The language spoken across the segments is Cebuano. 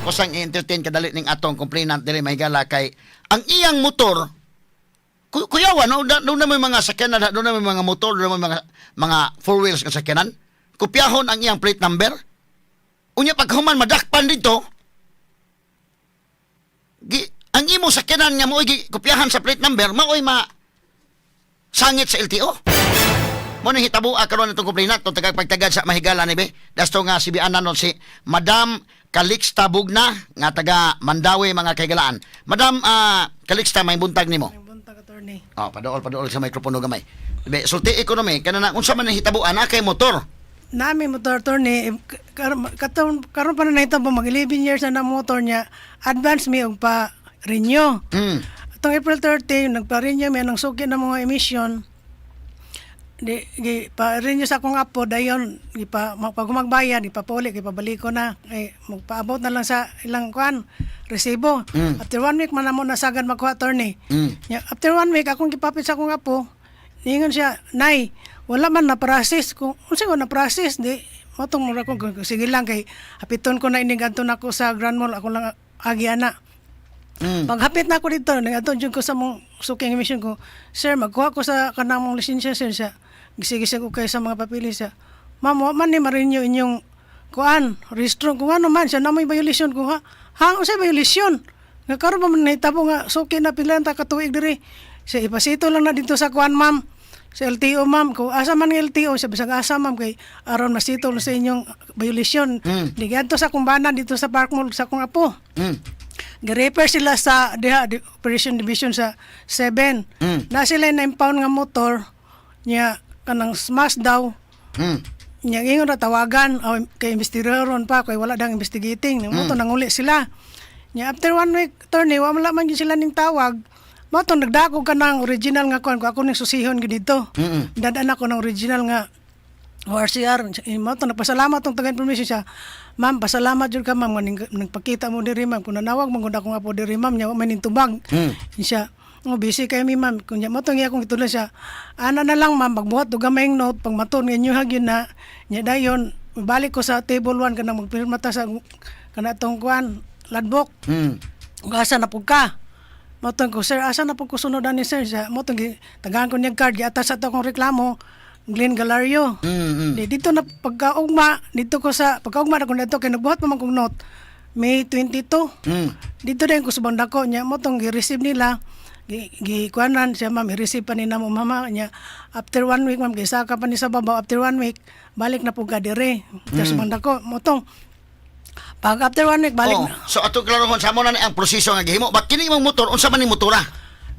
Ako sang i-entertain kadali ning atong complainant diri, mahigala, kay ang iyang motor kuyawa no, doon na may mga sakyanan, doon na may mga motor, doon na may mga four wheels nga sakyanan. Kopyahon ang iyang plate number. Unya paghuman madakpan dito, gi, ang imo sakyanan nga mo'y gi kopyahan sa plate number, mao'y ma sangit sa LTO. Mo nang hitabo karon itong complainant, itong tagapagtagad sa mahigala ni be. Dasto nga si bianan nun si Madam Calixta Bugna nga taga Mandaue, mga kahigalaan. Madam Calixta, may buntag nimo. Ang buntag, attorney. Oh, padool padool sa mikropono gamay. Be, sulti ekonomi kana na unsa man ang hitabuan na kay motor? Nami motor, attorney, karon katon karon pa na nahitabo mag 11 years na na motor niya, advance mi og pa renew. Atong April 30 nagpa-renew mi anang suki na mga emission. Di gi pa renew sa akong apo, dayon gipa pag magbayad ipapuli, gipabalik ko na eh, magpaabot na lang sa ilang kuan resibo. After one week man namo nasagad makuha, attorney. Ya, after one week akong gipapit sa akong apo, niingon siya, "Nay, wala man na process." Kung unsa ko na process, di motong mura ko sige lang kay hapiton ko na ini gadto nako sa Grand Mall, ako lang agi ana. Paghapit na ako dito, nagadto jud ko sa mong suking emission ko, "Sir, magkuha ko sa kanang mong lisensya, sir." Siya. Gisig-gisig ko kay sa mga papilis siya. "Ma'am, wa man ni ma-renew inyong kuan, rehistro." Kung ano man, siya na may violation ko ha. "Ha, unsay violation? Nga karon pa man nahitabo nga suki na pila ta ka tuig diri." Siya, "Ipasito lang na dito sa kuan, ma'am. Sa LTO, ma'am." Ko asa man ng LTO sa bisag asa, ma'am, kay aron masito na sa inyong violation. Di gadto sa kumbana dito sa Park Mall sa akong apo. Gi-refer sila sa diha di, Operation Division sa 7. Na sila na impound nga motor niya kanang smash daw. Nya ingon ra tawagan o kay investigaron pa kay wala dang investigating. Mm. Mo nanguli sila. Nya after one week, attorney, wa man gyud sila ning tawag. Mo to nagdako ka ng original nga kuan ko ako ning susihon gyud dito. Dadaan ako ng original nga ORCR. Mo to nagpasalamat tong taga information siya. "Ma'am, pasalamat jud ka, ma'am, nga nagpakita mo diri, ma'am. Kung nanawag man gud ako nga po diri, ma'am, nya wa man ning tubag." Siya, "Oh, busy kayo mi, ma'am." Kung mo tong iya akong gituloy siya. "Ana na lang, ma'am, magbuhat og gamayng note pag maton nga inyo gyud na nya dayon balik ko sa table 1 kanang magpirma ta sa kana tong kuan logbook." Ug asa na pud ka? Motong ko, "Sir, asa na pud ko sunod ani, sir?" Siya, motong tagaan ko niya card, giatas sa akong reklamo, Glenn Galario. Di dito na pagkaugma, dito ko sa pagkaugma na ko dito kay nagbuhat pa man kong note May 22. Dito din ko sa banda ko niya mo tong gi-receive nila gi, gi kuanan siya, "Ma'am, i-receive pa ni namo, mama." Niya after one week, ma'am, gisaka pa ni sa babaw. After one week balik na pud ka dire sa banda ko mo tong pag after one week balik Oh, na. so ato klarohon sa mo na ni ang proseso nga gihimo. Ba kini imong motor, unsa man ning motora?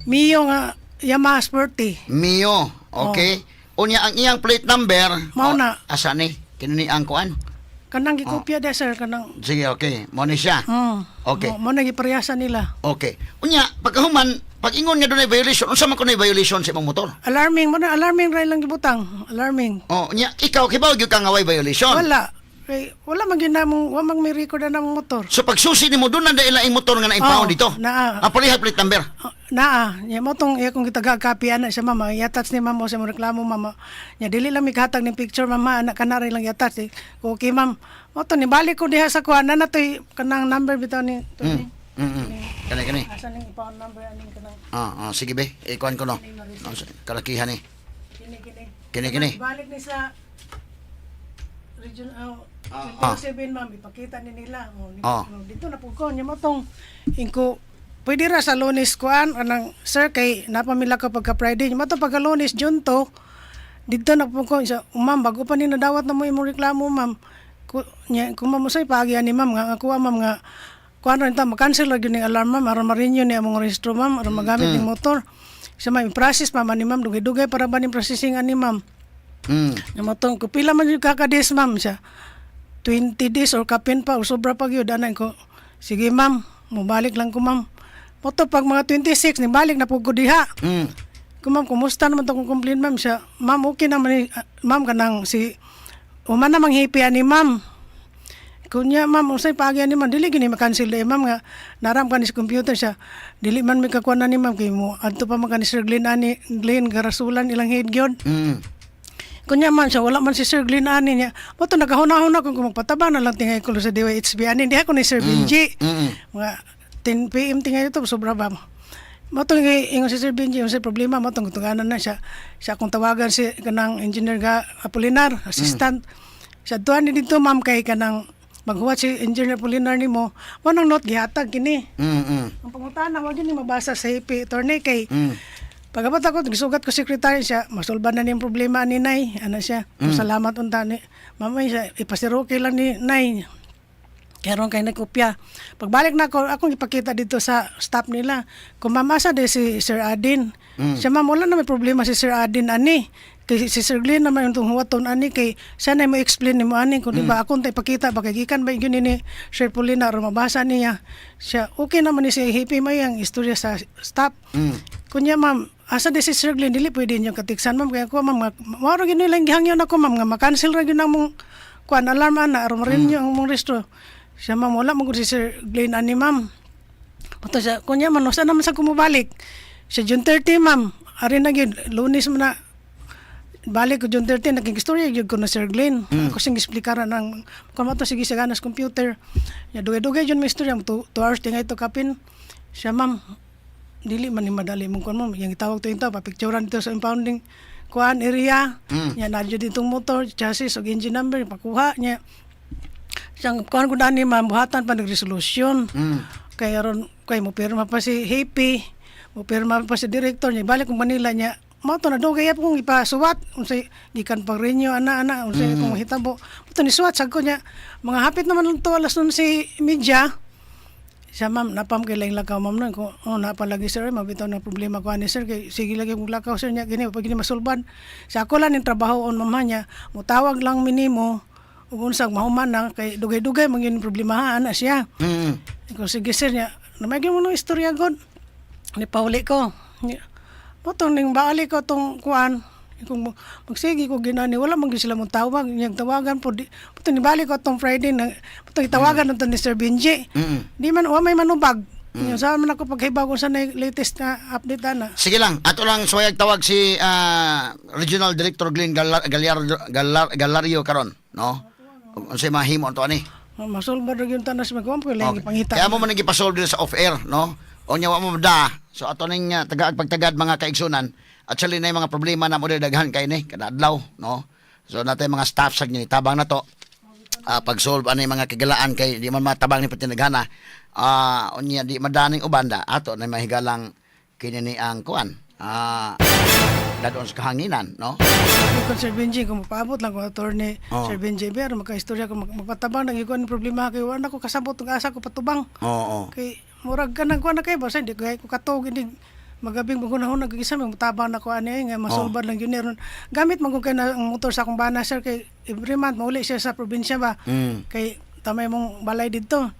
Mio nga Yamaha Sporty. Mio. Okay. Unya ang iyang plate number. Mao Oh, na. Asa ni? Kini ni ang kuan. Kanang gikopya de, sir, kanang Sige, okay. Mo ni siya. Okay. Mo na giparehasa nila. Okay. Unya pagkahuman, pag ingon nga dunay violation, unsa man kunoy violation sa imong motor? Alarming mo na, alarming ra lang gibutang, alarming. Oh, unya ikaw kibaw gyud ka nga way violation. Wala kay wala man gyud namong wa man may record na namong motor. So pagsusi nimo doon na dahil ang motor nga na-impound Oh, dito. naa. Ang parehag plate number. Oh, naa, nya mo tong iya kong gitaga copy ana siya, mama, i-attach ni mama sa mo reklamo, mama. Nya dili lang mi kahatag ning picture, mama, ana kana ra lang i-attach eh. Okay, ma'am. Mo to ni balik ko diha sa kuan na natoy kanang number bitaw ni to ni. Kani kani. Asa ning ipaon number aning kanang Ah, ah, sige be, ikuan ko no. Oh, kalakihan ni. Kini kini. Kini kini. Balik ni sa region oh, 7, ma'am, ipakita ni nila. Oh, ni, oh, dito na pud ko nya mo tong ingko pwede ra sa Lunes kuan anang sir kay napamila ka pagka Friday. Nya mo tong pagka Lunes June to dito na pud ko siya, "Oh, ma'am, bago pa ni nadawat na mo imong reklamo, ma'am." Ku, nya kung ma'am usay paagi ani, ma'am, nga ako ma'am nga kuan ra ta ma-cancel ra gyud ning alarm, ma'am, aron ma-renew ni among rehistro, ma'am, aron magamit ning motor. Siya, "Ma'am, process pa man ni, ma'am, dugay-dugay para ba ning processing ani, ma'am." Nya mo tong ko pila man yung kaka-days, ma'am? Siya, 20 days or kapin pa o sobra pa gyud ana ko. "Sige, ma'am, mobalik lang ko, ma'am." Mo to pag mga 26 ni balik na pud ko diha. Ko, "Ma'am, kumusta naman to kong complaint, ma'am?" Siya, "Ma'am, okay naman ni, ah, ma'am, kanang si Uma namang hipi ani, ma'am." Kunya, "Ma'am, unsay paagi ani, ma'am? Dili gini ma-cancel eh, ma'am, nga naram ka ni sa computer." Siya, "Dili man mi kakuan ani, ma'am, kay mo adto pa man ka ni Sir Glenn ani, Glenn Garasulan ilang head gyud." Kunya man siya, wala man si Sir Glenn ani niya. Mo to nagahuna-huna kung magpataba na lang tingay ko sa DYHB ani diha ko ni Sir Benji. Mga 10 PM tingay ito sobra ba. Mo to nga ingon si Sir Benji, yung sa problema mo tong tunganan na siya. Siya akong tawagan si kanang engineer ga Apolinar, assistant. Siya tuan ni dito ma'am kay kanang maghuwat si engineer Apolinar nimo. Mo nang note gihatag kini. Ang pangutana wa gyud ni mabasa sa IP attorney kay pagabot ako gisugat ko secretary siya masolba na niyang problema ni nay ana siya. Salamat unta ni mamay siya ipasiroke lang ni nay karon kay nagkopya. Pagbalik na ako, akong ipakita dito sa staff nila kung mamasa de si Sir Adin. Siya ma'am wala na may problema si Sir Adin ani kay si Sir Glenn naman yung tunghuwaton ani kay sana mo explain nimo ani kung di ba akong ta ipakita ba kay gikan ba yun ni Sir Paulina aron mabasa niya siya. Okay naman ni si Happy may ang istorya sa staff. Kunya ma'am asa di si Sir Glenn dili pwede niyo katiksan ma'am kaya ko ma'am mao ra gyud nila gihangyon ako ma'am nga ma-cancel ra gyud ang mong kuan alarm ana aron ma-renew ang mong restro. Siya ma'am wala man gud si Sir Glenn ani ma'am. Pato siya, kunya man, usa naman sa kumubalik. Sa June 30, ma'am, ari na gyud, Lunes man na, balik ko June 30, naging istorya gyud ko na Sir Glenn. Ako siyang eksplikaran ng, kung mato, sige siya ganas computer. Ya, dugay-dugay yun may istorya, 2 hours tingay to kapin. Siya, ma'am, dili man ni madali mong kuan ma'am. Yang itawag to ito, papicturan dito sa impounding kuan area. Ya, nadyo ditong motor, chassis, ug engine number, pakuha niya. Siyang kuan ko dani ma'am, buhatan pa nagresolusyon. Kay aron kay mo pirma pa si Happy, mo pirma pa si director niya, balik kong Manila niya. Mao to na dugay kong ipasuwat unsay gikan pag renew ana ana unsay kung mahitabo. Mao to ni suwat sad ko niya. Mga hapit naman lang to alas 11:30. Siya ma'am, napam kay laing lakaw ma'am nun. Ko, oh, napalagi sir, mabitaw na problema ko ani sir. Kay, sige lagi kong lakaw sir niya, gini, pag gini masulban. Sa ako lang yung trabaho on mama niya, mutawag lang minimo, ug unsang mahuman na, kay dugay-dugay man yun problema ana siya. Ko sige sir niya, namay mo nang istorya god. Ni pauli ko. Niya, Motong ning baali ko tong kuan. Kung magsige ko ginani wala man gyud sila mong tawag niyang tawagan po di motong nibalik ko tong Friday na motong itawagan mm. ni Sir Benji. Di man wa may manubag. Sa man ako paghibaw kung sa na latest na update ana. Sige lang, ato lang suwayag tawag si Regional Director Glenn Gallardo, Gallario karon, no? Kung unsay mahimo ato ani. Masulbad ra gyud tanas magkuan po lang ipangita. Kaya mo man gipasolve dito sa off-air, no? O nya wa mo da. So ato ning tagaag pagtagad mga kaigsunan. Actually na yung mga problema na mo diri daghan kay ni kada adlaw, no? So natay mga staff sa tabang na to. Pag-solve ano yung mga kagilaan kay di man matabang ni patinaghana. Unya di madaning ubanda ato na mahigalang kini ni ang kuan. Dadon sa kahanginan, no? Kung Sir Benji, kung mapaabot lang ko attorney Sir Benji, pero makaistorya ko magpatabang nang ikuan problema kay wala ko kasabot ug asa ko patubang. Oo. Kay murag kanang kuan na kay basta hindi ko katog hindi magabing magunahon nagigisa may mutabang na ko ani nga masulbad lang yun ron. Gamit man kay na ang motor sa akong bana sir kay every month mauli siya sa probinsya ba kay tamay mong balay didto.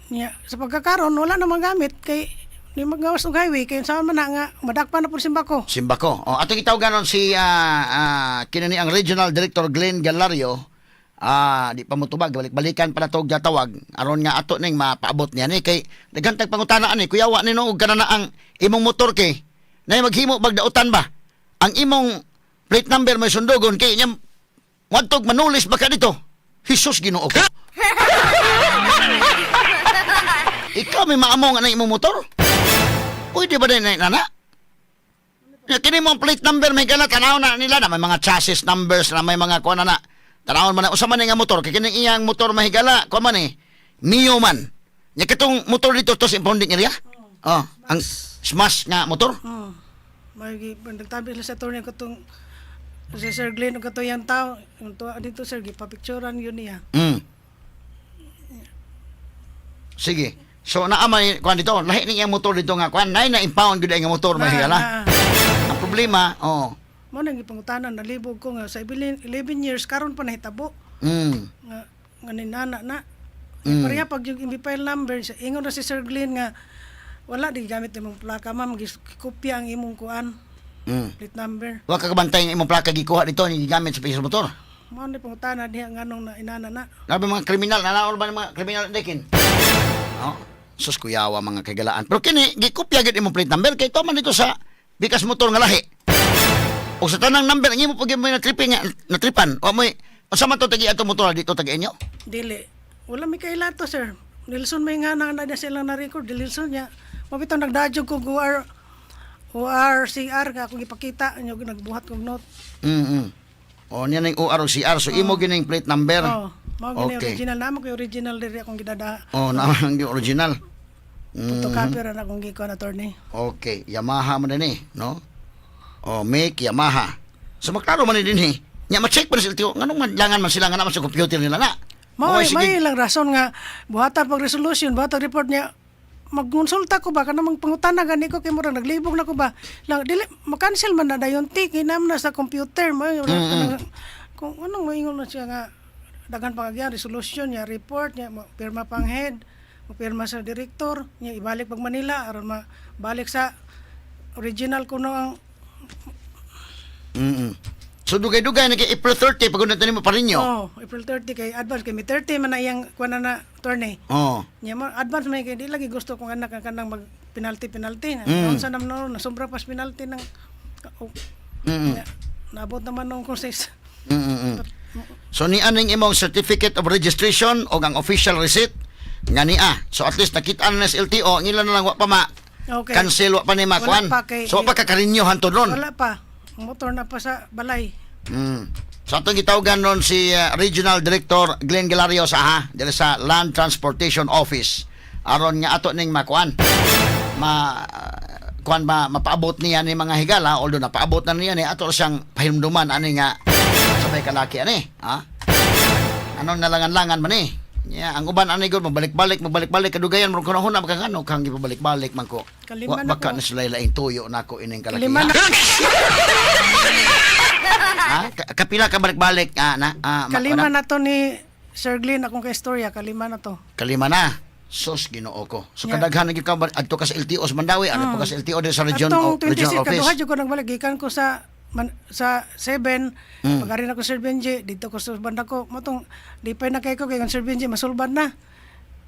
Nya sa pagkakaron wala namang gamit kay di magawas og highway kay saan man na nga madakpan na pud simbako. Simbako. O, atong gitawagan nun si kini ni ang Regional Director Glenn Galario. Di pa mo tubag, balik-balikan pa na to og tawag aron nga ato ning mapaabot niya ni kay daghan tag pangutana ani kuyawa ni no og kana na ang imong motor kay nay maghimo bagdautan ba ang imong plate number may sundugon kay inyang wadtog manulis ba ka dito. Jesus Ginoo ko. Ikaw may maamong ang imong motor. Pwede ba din na nana? Ya, kini mo ang plate number may gala tanaw na nila na may mga chassis numbers na may mga kuan na na. Tanawon man na usa man ni nga motor kay kining iyang motor mahigala kuan man eh Mio man. Nya katong motor dito to sa impounding area. Oh, ang smash nga motor. Oh. May nagtabi sila sa attorney ko tong si Sir Glenn ug kato yang tao yung tuwa dito sir gipapicturan yun niya. Sige. So naa man kuan dito, lahi ni iyang motor dito nga kuan nay na impound gyud ang motor mahigala. Ang problema, oh. Mo nang gipangutanan nalibog ko nga sa 11 years karon pa nahitabo nga nga ninana na. Pareha pag yung file number sa ingon ra si Sir Glenn nga wala di gamit imong plaka ma'am gikopya ang imong kuan plate number. Wa ka kabantay nga imong plaka gikuha dito ni gigamit sa piso motor. Mao ni pangutana diha nganong na inana na. Labi mga kriminal, nanaon ba ng mga kriminal dekin? No? Sus kuyawa mga kagalaan. Pero kini gikopya gid imong plate number kay man dito sa bikas motor nga lahi. O sa tanang number ang imo pag mo natripping nga natripan. O moy unsa man to tagi ato motor dito tagi inyo? Dili. Wala may kaila to, sir. Nilson may nga na na silang na-record. Nilson niya. Mabitong nagdadyog ko OR, ORCR nga akong ipakita. Nyo, nagbuhat kong note. O niya ning OR o CR, so imo gining plate number. Oh, mao gini Okay. original na mo kay original diri akong gidada. Oh, na ang original. Photocopy ra na akong gikuan, attorney. Okay, Yamaha man din eh, no? Oh, make Yamaha. So maklaro man din eh. Nya ma-check man sila tiyo, nganong manlangan man sila nga naman sa computer nila na. Mao Okay, sige. may lang rason nga buhatan pag resolution, buhatan report niya, magkonsulta ko ba kanang pangutana gani ko kay murag naglibog na ko ba lang dili ma-cancel man na dayon ti kinam na sa computer mo kung anong moingon na siya nga daghan pa kagyan resolution niya, report niya, mo pirma pang head, mo pirma sa director niya, ibalik pag Manila aron mabalik sa original kuno ang So dugay-dugay na kay April 30 pag unta nimo pa rin. Oh, April 30 kay advance kay mi 30 man na iyang kuan na na attorney. Oh. Nya mo advance may kay di lagi gusto kong anak ang kanang mag penalty penalty. Unsa naman no, nasobra pas penalty ng oh, nya, naabot naman nung kung sa So ni aning imong certificate of registration o ang official receipt nga niya. So at least nakita na sa LTO, ang ila na lang wa pa ma cancel, wa pa ni makuan. Wala pa kay- So wa pa kakarinyo hantod ron. Wala pa. Ang motor na pa sa balay. So atong gitawagan ron si Regional Director Glenn Galario sa ha, diri sa Land Transportation Office. Aron nga ato ning makuan. Ma kuan ba mapaabot niya ni mga higala, although napaabot na niya ni ato siyang pahinumduman ani nga sabay kalaki ani, ha? Anong nalangan-langan man eh. Yeah, ang uban ani gud mabalik-balik, mabalik-balik kadugayan mo kuno huna makangano kang gipabalik-balik man ko. Kalima Wa na baka ko. na sila laing tuyo nako ining kalaki. Kalima na, Ha? Kapila ka balik-balik ah, na ah, kalima na to ni Sir Glenn akong kaistorya, kalima na to. Kalima na. Sus, Ginoo ko. So kadaghan na gyud ka adto ka sa LTO sa Mandawi, adto ka sa LTO din sa region Atong o, regional 26 office. kaduha jud ko nagbalik gikan ko sa man, sa 7 pag-ari na ko Sir Benji dito ko sa banda ko motong di pa na kay ko kay ang Sir Benji masulbad na.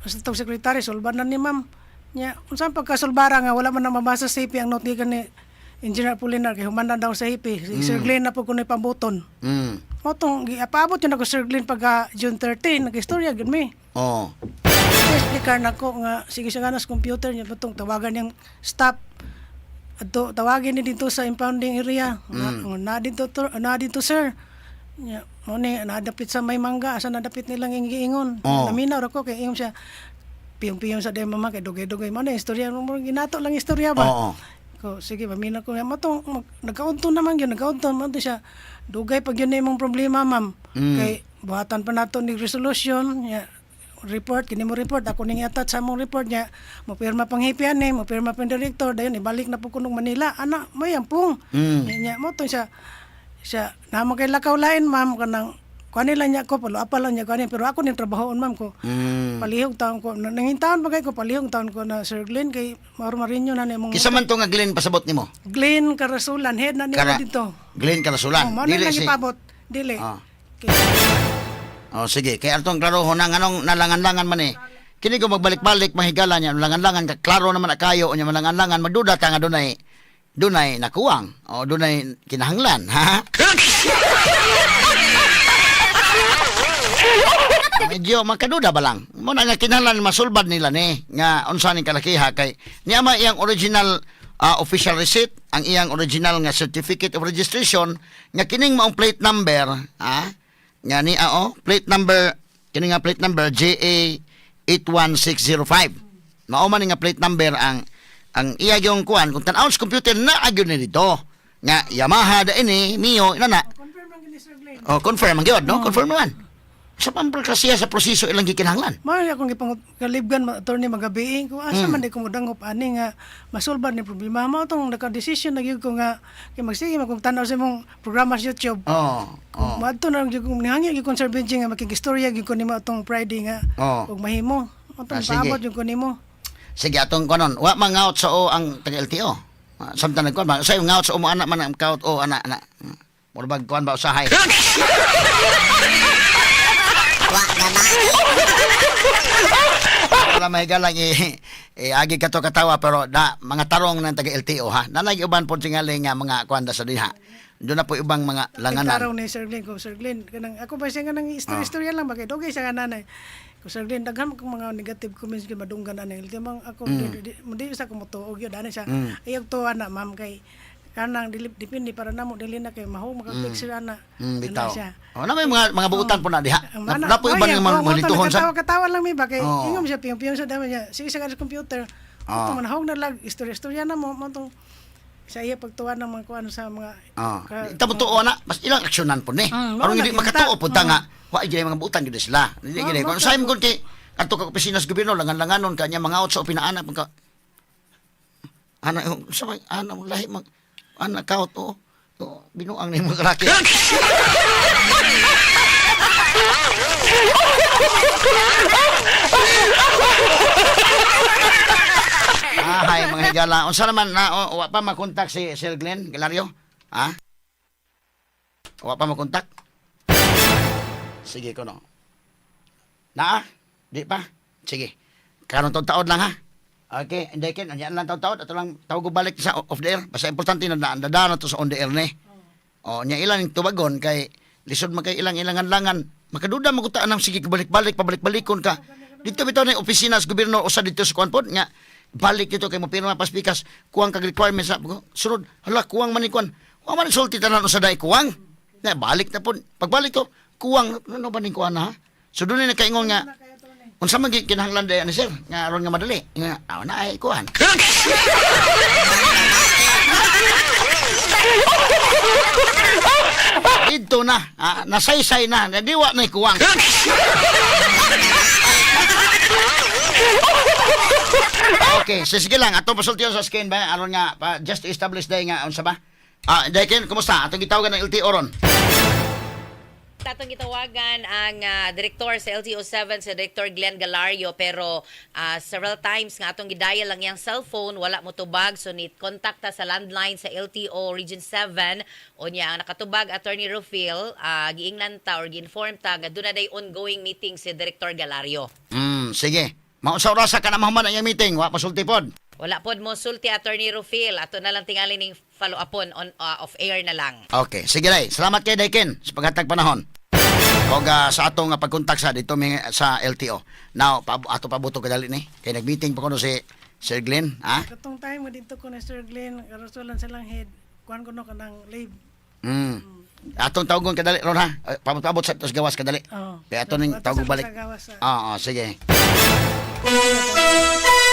Sa tong sekretary sulbad na ni ma'am nya unsa pagkasulbara nga wala man na mabasa sa IP ang note gikan ni Engineer Apolinar kay human na daw sa IP si Sir Glenn na po kunoy pambuton motong gipaabot yun ako Sir Glenn pagka June 13 nag-istorya gyud mi. Oh. Explicar na ko nga sige siya nga sa computer niya batong tawagan niyang staff adto tawagin ni dito sa impounding area nga, na dito na dito sir nya mo ni nadapit sa may mangga asa nadapit nilang giingon. Naminaw ra ko kay ingon siya piyong-piyong sa day mama kay dugay-dugay mo na istorya mo ginato lang istorya ba ko sige paminaw ko nga mo tong nagkaunto naman gyud nagkaunto man to siya dugay pag yun na imong problema ma'am kay buhatan pa nato ni resolution nya report kini mo report ako ning i-attach sa among report niya mo pirma pang hipian ni mo pirma pang director dayon ibalik na po kunog Manila ana may ampung nya mo to siya siya namo kay lakaw lain ma'am kanang kuan nila niya ko palo apa lang niya kuan pero ako ning trabahoon ma'am ko palihog taon ko nangin taon pa kay ko palihog taon ko na Sir Glenn kay mauro marinyo na nimong Kisa man to nga Glenn pasabot nimo? Glenn Carasulan head na niya dito. Glenn Karasulan. Oh, mao na Dili lang si ipabot dili. Kay- Oh, sige. Kay atong klaro na nganong nalangan-langan man eh. Kini ko magbalik-balik mahigala niya langan-langan ka klaro naman na kayo unya malangan-langan magduda ka nga dunay dunay nakuwang o dunay kinahanglan, ha? Medyo makaduda ba lang mo na nga kinahanglan masulbad nila ni nga unsa ning kalakiha kay niya ma iyang original official receipt, ang iyang original nga certificate of registration nga kining maong plate number, ha, nga ni oh, plate number kini nga plate number JA 81605 mao man ni nga plate number ang iya yung kuan kung tan-awon sa computer na agyon ni dito nga Yamaha da ini Mio ina na. Confirm lang gyud ni Sir Glenn. Oh, confirm ang gyud, no? Confirm naman. Sa pamprokrasiya sa proseso ilang gikinahanglan. Mao akong gipang kalibgan ma attorney magabiing ko asa man di ko modangop ani nga masulbad ni problema mo tong naka-decision na gyud ko nga kay magsige man kung tan-aw sa imong programa sa YouTube. Oh. Maadto na lang gyud kong nihangyo gyud kong Sir Benji nga makig-istorya gyud ko nimo atong Friday nga ug mahimo. Atong Ah, sige. paabot gyud ko nimo. Sige, atong konon. Wa mangaot sa o ang taga LTO. Ah, samtang nagkuan ba? Sa ngaot sa o mo anak man ang kaut o anak anak. Mura bag kuan ba usahay? Wala may galang eh, eh, agi ka to katawa pero na mga tarong ng taga LTO ha. Nanay uban po tingali nga mga kuan da sa dinha. Doon na po ibang mga Langanan. langanan. Ni Sir Glenn ko, "Sir Glenn, kanang ako ba siya kanang istorya lang ba kay dugay siya nga nanay." Ko, "Sir Glenn, daghan man kong mga negative comments kay madunggan ani. Di man ako di sa ko motuo gyud ani siya." "Ayaw tuwa na, ma'am, kay kanang dili depende para namo, dili na kay maho maka-fix sila na." Mm, bitaw. Ana siya. Oh, na may mga buutan po na diha. Ang Na, mana- na po oh, ibang yeah, mga oh, mga lituhon sa. Katawa, katawa lang mi ba kay Oo. ingom siya piyong-piyong sa dami niya. Sige sa computer. Oo. Oh. Manahog na lang istorya-istorya na mo mo tong sa iya pagtuwa ng mga kuan sa mga Ah. Ita mo tuo na, mas ilang aksyonan po ni. Mm, Aron mao hindi na, makatuo kita. po ta nga, wa gyud mga buutan gyud sila. Hindi Oh, gyud. mao Kung sa imong kay adto ka opisina sa gobyerno, langan-langanon ka niya mga sa opinaana pagka ana sa may ana mo lahi mag ana kaut o oh, binuang ni mga raki. Ah, hay mga higala. Unsa naman na o, wa pa makontak si Sir Glenn Galario? Ha? Wa pa makontak? Sige ko no. Naa? Di pa? Sige. Karon taon lang ha. Okay, hindi ken anya lang taon-taon ato lang tawag ko balik sa off the air. Basta importante na na na to sa on the air ni. O nya ilang tubagon kay lisod man kay ilang ilangan langan. Makaduda man ko ang sige balik-balik pabalik-balikon ka. Dito bitaw na opisina sa gobyerno usa dito sa kuan pod nga balik dito kay mo pirma paspikas kuwang kag requirements sa sunod, hala, kuwang man ni kuan. Wa man sulti tanan usa dai kuwang. Na balik na pod. Pagbalik ko kuwang ano ba ning kuan ha? So doon na nakaingon nga unsa man kinahanglan day ani sir nga aron nga madali nga aw na ay kuan. Dito na, ah, nasaysay na, nadiwa na kuwang. Okay, so sige lang, atong pasultiyon sa skin ba aron nga pa, just to establish day nga unsa ba? Ah, day Ken, kumusta? Atong gitawagan ng LTO ron. Atong gitawagan ang direktor sa LTO 7, si Director Glenn Galario, pero several times nga atong gidial lang iyang cellphone, wala mo tubag, so ni kontakta sa landline sa LTO Region 7. Unya ang nakatubag, Attorney Rufil, giingnan ta or gi-inform ta nga duna day ongoing meeting si Director Galario. Sige. Maunsa orasa ka na mahuman ang iyang meeting, wa pasulti pod. Wala pod mo sulti, Attorney Rufil. Ato na lang tingali ning follow upon on off air na lang. Okay, sige day. Salamat kay Daiken sa paghatag panahon. Og sa atong pagkontak sa dito mi sa LTO. Now, ato pabuto kadali ni. Kay nag-meeting pa kuno si Sir Glenn, ha? Katong time nga dito ko na Sir Glenn, karusulan silang head, kuan ko no kanang leave. Atong tawagon kadali ron ha. Paabot sa tos gawas kadali. Oo. Kaya ato ning Ato tawag balik. sa gawas. Oo, sige.